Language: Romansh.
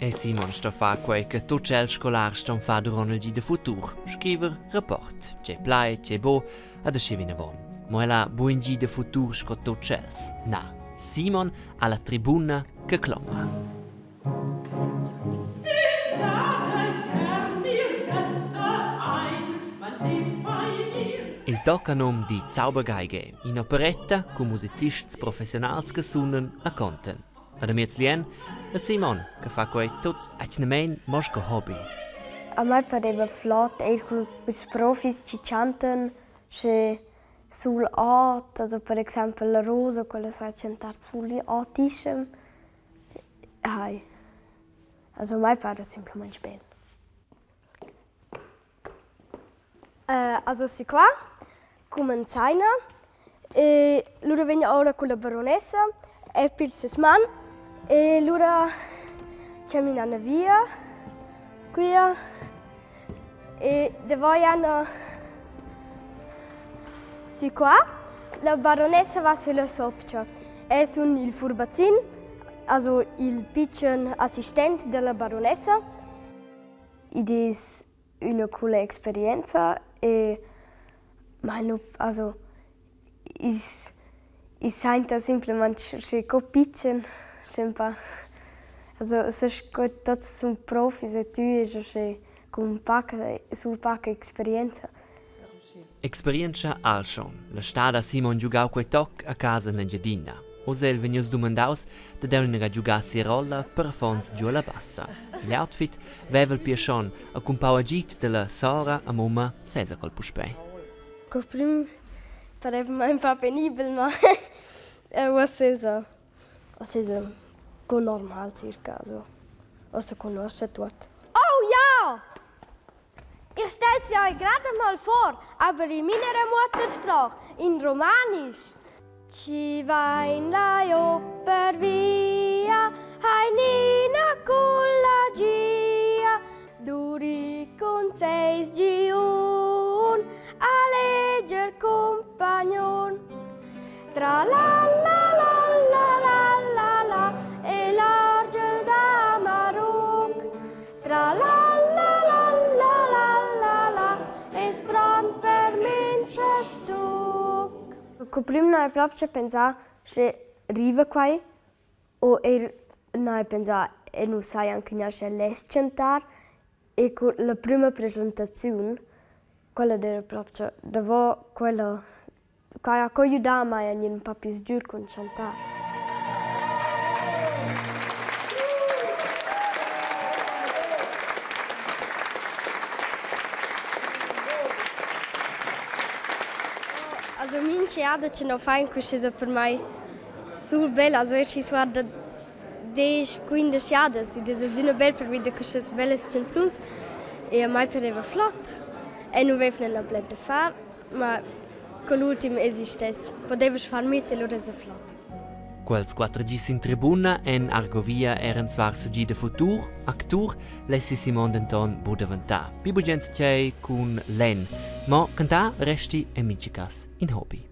E Simon sto far quei che tut tschels scolars ston far duront il gi da futur, scriver rapport, tgei plai, tgei bo, ad aschi vinavon. Mo el ha buc in gi da futur sco tut tschels. Na, Simon ha la tribuna che cloma. Ich lade gern mir Gäste ein, man lebt bei mir. Il toc ha num Die Zaubergeige, in'operetta cun musicists professionals che sunan a conten. Ad amiez lien il Simon che fa quei tut atgnamein mo sco hobby. A mai pareva flot eir cun ils profis chi chantan, sche sul ot, also per exaimpel la Rosa, quella sa chantar sul otischem. Hai. Also mai para simplamaing bel. Also si qua cumanzaina e lura vegna oura culla barunessa e pigl ses man e lura chaminan via quia e davo jana sü qua. La barunessa va sülla sopcha e sun il furbazzin, also il pitschen assistent da la barunessa. Id es üna coola experienza e ma nu also i's i's sainta simplamaing schi co pitschen schi ün pa also sco tuots sun profis e tü est uschè cun paca sul paca experienza. Experientscha al schon. La stad ha Simon giugau quei toc a casa en l'Engiadina. Oz ei el vegnius dumandaus dad aunc inaga giugar sia rolla per affons giu alla Bassa. Igl outfit veva el pia schon accumpau agid dalla sora a mumma sesa col puspei. Co prüm pareva mai ün pa penibel, ma uossa esa uossa esa co normal circa, also uossa cugnuoscha tuot. Oh ja! Ich stell sie euch gerade mal vor, aber in meiner Muttersprache, in Romanisch. Ci vain la per via, hai Nina culla gia, duri cun seis giun, a leger cumpagnon. Tra la la la la la la la e l'argel da Maruc. Tra la la la la la la la es pront per mincha stuc. Co prüm n'haja propcha pensà sche riva quai o eir n'haja pensà e nu sai anche gnanc sche less chantar e cun la prüma presentaziun quella d'eira propcha davo quella Quai ha cogliudà mai a gnir ün pa plü sgür cun chantar. Also mincha jada che no fain quist esa per mai sul bel, also eir schi's guarda desch, quindesch jadas, id es adüna bel pervi da quistas bellas chanzuns e a mai pareva flot e nu vevna na bler da far. Ma con l'ultim esistess, podevas far mit e lura esa flot. Quels quatter gis in tribuna en Argovia eran zvar sugì da futur, actur lessi Simon denton bu daventar. Pi bugen tgei cun Len, mo cantar resti en mintga cass in hobby.